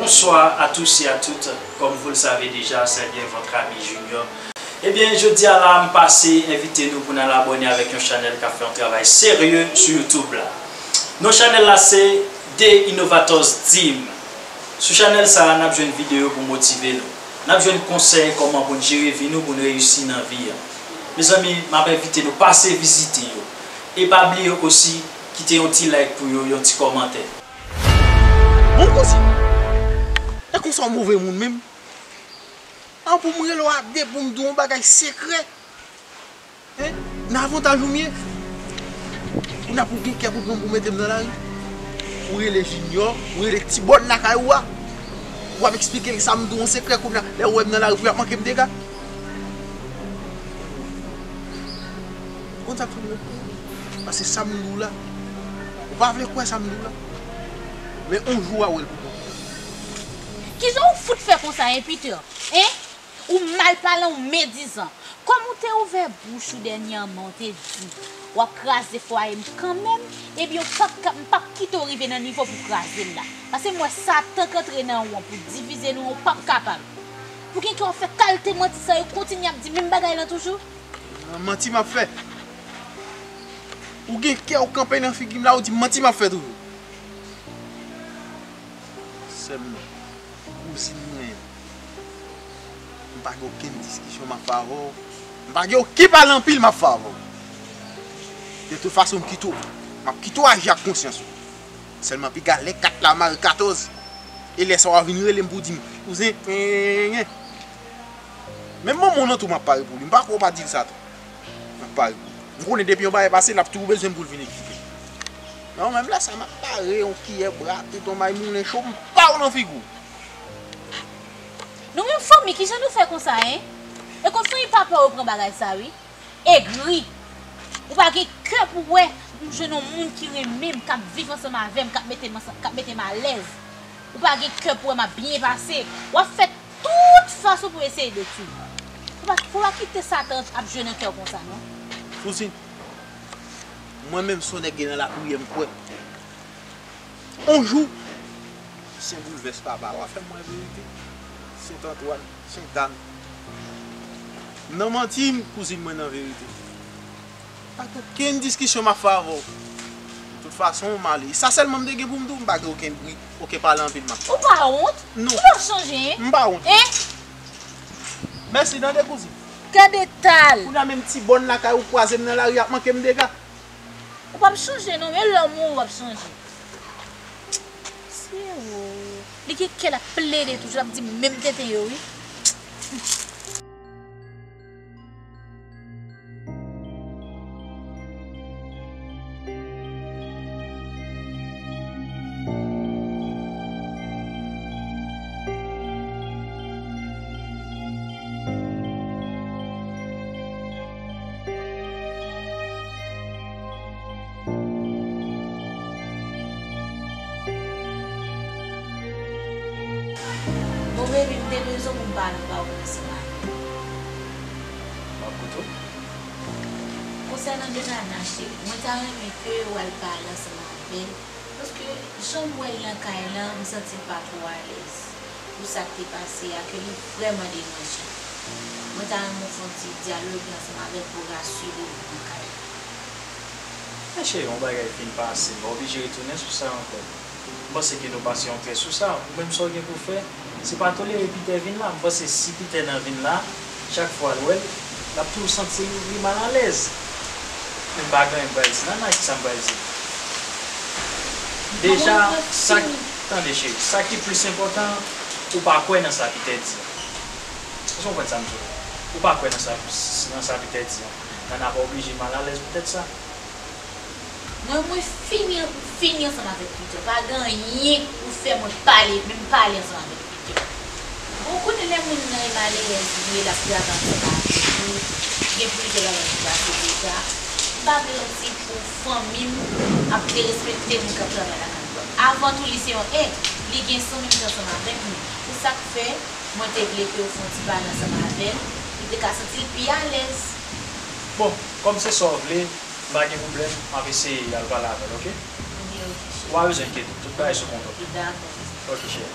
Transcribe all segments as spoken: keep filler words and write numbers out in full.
Bonsoir à tous et à toutes. Comme vous le savez déjà, c'est bien votre ami Junior. Ebyen, jodi a la, m pase envite nou pou n al abòne avèk yon chanèl k ap fè yon travay serye sou YouTube la. Non chanèl la se The Innovators Team. Sou chanèl sa a, n ap jwenn videyo pou motive nou. N ap jwenn konsèy kòman pou n jere vi nou, pou n reyisi nan vi a. Mezanmi, m ap envite nou pase vizite yo. E pa bliye osi, kite yon ti like pou yo, yon ti kòmantè. Bon kouzin, e konsa w move moun menm? An pou m rele w a de pou m di w yon bagay sekrè. Hein? Nan avantaj ou m ye? Kounye a pou w gen kè pou pran m pou mete m nan lari. Ou rele Junior, ou rele ti bòn lakay ou a. W ap eksplike l sa m di w an sekrè kounye a. Lè ou wè m nan lari pou y ap manke m dega. Ou konn sa k fè m ret pou ou? Paske sa m di w la, ou pa vle kwè sa m di w la. Men yon jou w a wè l pou kont ou. Kijan ou fout fè konsa, hein, Peter? Hein? Ou mal palan, ou medizan. Kòm ou te ouvè bouch ou dènyèman, ou te di w ap kraze fwaye m kanmenm, ebyen, ou p ap ka, m p ap kite w rive nan nivo pou w kraze l la. Paske m wè Satan k antre nan ou an pou divize nou an, ou p ap kapab. Ou gen kè w ap fè kalite manti sa yo, kontinye ap di menm bagay lan toujou. Nan manti m ap fè. Ou gen kè w kanpe nan figi m la, ou di manti m ap fè toujou. Sè m nan, kouzin mwen an. M pa gen okenn diskisyon m ap fè avè w. M pa gen okenn pale anpil m ap fè avè w. De tout fason, m kite w. M ap kite w aji ak konsyans ou. Sèlman piga lè kat la mare katòz. E lè sa w a vin rele m pou w di m, kouzen, enyenyen. Menm manman w nan tou m ap pare pou li. M pa kwè w pa di l sa tou. M ap pare pou li. M konnen depi yon bagay pase, l ap toujou bezwen m pou l vin eksplike. Men ou menm lè sa m ap pare yon kiyè bra, tout yon bay moulen cho, m pa w nan figi w. Nou menm fanmi, kijan nou fè konsa, en? E konsa fanmi papa yo pran bagay sa, wi. Egri. Ou pa gen kè pou wè m jwenn yon moun ki renmen m, k ap viv ansanm avè m, k ap mete m ansanm, k ap mete m alèz. Ou pa gen kè pou wè m ap byen pase. W ap fè tout fason pou eseye detwi m. Fò pa, fò pa kite Satan ap jwe nan kè w konsa, non. Kouzin, mwen menm se yon nèg gen nan lapriyè m kwè. On jou, Sen Boulvès papa, w a fè m wè verite. Sent Antwàn, Sentàn. Nan manti m, kouzin mwen nan verite. Pa t okenn diskisyon m ap fè avè w. De tout fason, m ale. Sa sèlman m te gen pou m di w, m pa gen okenn bri, okenn pale anpil m ap fè. Ou pa wont? Non. Ou p ap chanje, en? M pa wont. En? Mèsi, tande kouzin. Gade tal. Kounye a menm ti bòn lakay ou kwaze m nan lari ap manke m dega. Ou p ap chanje non, men lòm ou, ou p ap chanje. Sye o. Li gen kè l ap plede toujou, l ap di menm tenten yo, wi. Bon, baby, m te bezwen pou m pale w pa w ansanm avè m. M ap koute w. Konsènan Donana, cheri, mwen ta renmen ke w al pale ansanm avè l. Paske jan m wè l nan kay lan, m santi l pa twò alèz pou sa k te pase a, ke li vrèman deranje. Mwen ta renmen w fè yon ti dyaloge ansanm avè l pou w rasire l nan kay la. Men cheri, yon bagay fin pase, m pa oblije retounen sou sa ankò. M panse ke nou pase yon trè sou sa. Ou menm, sa w gen pou w fè, se pa tolere Pitè vin la. M panse si Pitè nan vin la, chak fwa l wè l, l ap toujou santi li, li malalèz. Men m pa gen anyen m pral di Nana, kisa m pral di? Deja, sa, tande cheri, sa ki plis enpòtan, ou pa kwè nan sa Pitè di an. Èske w konprann sa m di w la? Ou pa kwè nan sa, nan sa Pitè di an. Nana pa oblije malalèz poutèt sa. Mwen, mwen fini, fini ansanm avèk Pitè. Pa gen anyen pou fè mwen pale, menm pale ansanm avèk Pitè. Bon, ou konnen lè moun nan e malerèz li ye, l ap travay ansanm avèk ou, gen plizyè bagay ki pase deja. M pa vle santi pou fanmi m ap derespekte moun k ap travay lakay mwen. Avan tou, li se yon èt, li gen san menm jan ansanm avèk nou. Se sa k fè mwen te vle ke w fè yon ti pale ansanm avè l, pou l te ka santi l pi alèz. Bon, kòm se sa w vle, m pa gen pwoblèm, m ap eseye al pale avè l, oke? Ebyen, oke, cheri. Ou pa bezwen enkyete, tout bagay sou kontwòl. Dakò. Ok, cheri.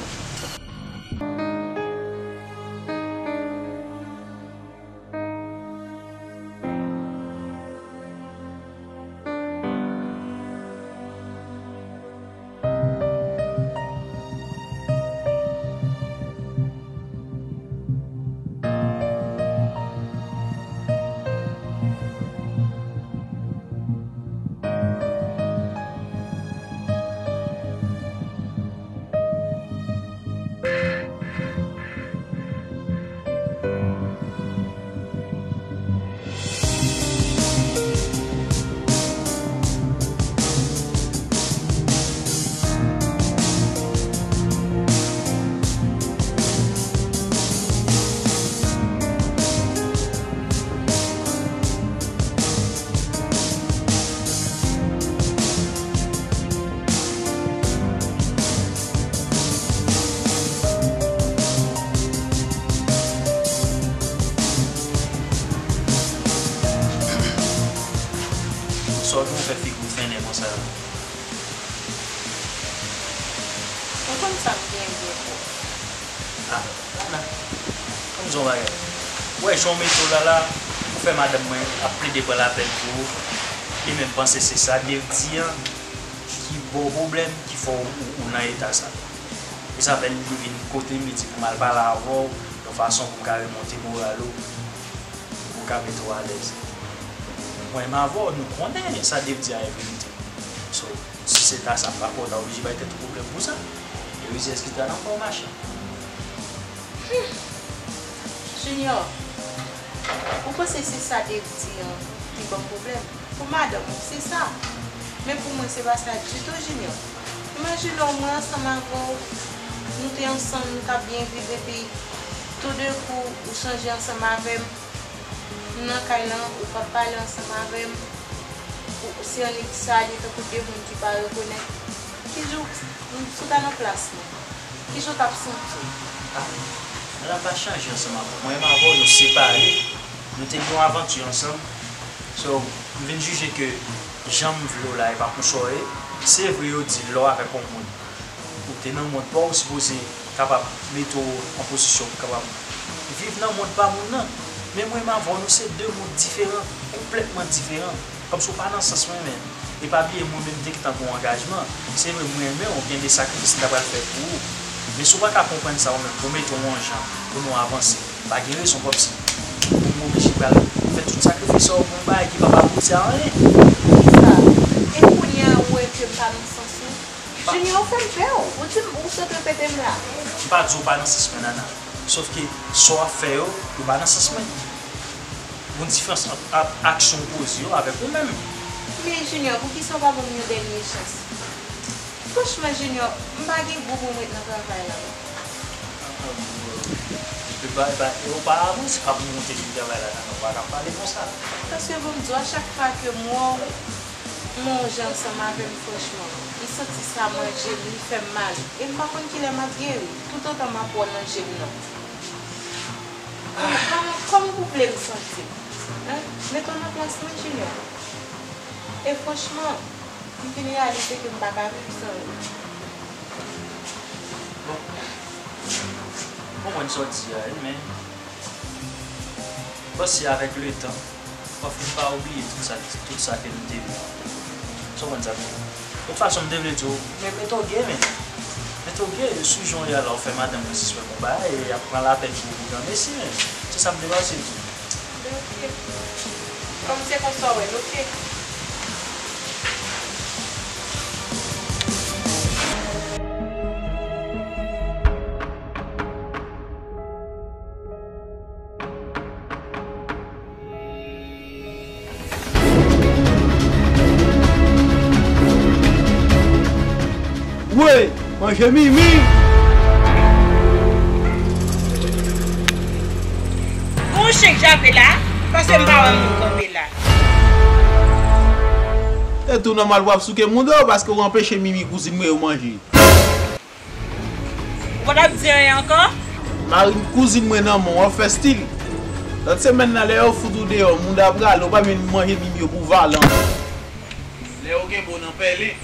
Sa w gen w fè figi w fennen konsa la? Ou konn sa m byen byen fò. Ah, Nana, ann di w yon bagay. Ou wè jan w mete w la la, ou fè madanm mwen ap plede pran lapèn pou ou. Li menm panse se sa Dave di an ki ba w pwoblèm, ki fè w, ou, ou nan eta sa. E sa fè li vin kote m, li di pou m al pale avè w, yon fason pou m ka remonte moral ou, pou m ka mete w alèz. Mwen menm avè w, nou konnen sa Dave di a e verite. So, si se ta sa, m pa kwè w ta oblije bay tèt ou pwoblèm pou sa. E rizyèz ki ta nan kò w, machann. Hmm. Junior, ou panse se sa Dave di an ki ban m pwoblèm? Pou madanm ou, se sa. Men pou mwen, se pa sa ditou, Junior. Imajine w, mwen ansanm avè w, nou te ansanm, nou t ap byen viv, epi toudenkou, ou chanje ansanm avè m. M nan kay lan, ou p ap pale ansanm avè m. Ou, se annik salye tankou de moun ki pa rekonèt. Ki jan w, si w ta nan plas mwen, ki jan w t ap santi w? Ah, Nana pa chanje ansanm avè w. Mwen menm avè w, nou separe. Nou te gen yon avanti ansanm. So, m vin jije ke jan m vle w la, e pa konsa w ye. Se vre, yo di lè w avèk yon moun, ou te nan mond pa w, ou sipoze kapab mete w an pozisyon pou kapab viv nan mond pa moun nan. Men mwen menm avè w, nou se de mond diferan, konplètman diferan. Kòmsi w pa nan sans mwen menm. E pa bliye, mwen menm m te gentan gen yon angajman. Se vre, m renmen w, gen de sakrifis m ta pral fè pou ou. Men si w pa ka konprann sa ou menm, pou w mete w yon jan, pou nou avanse, pa gen rezon kòmsi pou m oblije pral fè tout sakrifis sa yo pou yon bagay ki p ap abouti a anyen. Kisa? E kounye a ou wè ke m pa nan sans ou? Junior, ou fè m pè w. Ou di m, ou sot repete m la. M pa di w pa nan sans mwen, Nana. Sòf ke sa w ap fè yo, yo pa nan sans mwen. Gon diferans ant, ant aksyon w poze yo avèk ou menm. Men Junior, poukisa w pa ban m yon dènye chans? Franchman, Junior, m pa gen gou pou m ret nan travay la non. E pa, e pa, e oparavant, se pa pou monte vin travay la, non, pa ka pale konsa. Paske pou m di w, a chak fwa ke m wè w, m wè w jan ansanm avè m, franchman, m santi sa manje m, li fè m mal. E m pa konn kilè m ap geri, toutotan m ap wè w nan je m nan. Kòman, kòman, kòman pou w vle m santi m? Hein? Mete w nan plas mwen, Junior. E franchman, m vin reyalize ke m pa ka viv san ou. Bon, m konprann sa w di a, wi, men m panse avèk letan, w ap fin pa oubliye tout sa, tout sa ke nou te viv. Sa w konn sa m di? Tout fason, m te vle di w, men mete w gen, men. Mete w gen, sou jan w ye a la, w fè madanm mwen sispèk yon bagay, e y ap pran lapèn pou ou pou granmesi, men. Se sa m te panse di w. Ok. Kòm se konsa w wè l, ok. Woy, manje mimi! Gon chen k jape la, paske m pa wè moun kanpe la. E tou nòmal w ap souke mouda w paske w anpeche mimi kouzin mwen yo manje. Ou pa t ap di anyen ankò? Mari kouzin mwen nan men w, w ap fè stil. Lòt semèn nan, lè yo fout ou deyò, mouda prale, ou pa menm manje mimi yo pou valan. Lè yo gen bon nan pèlen.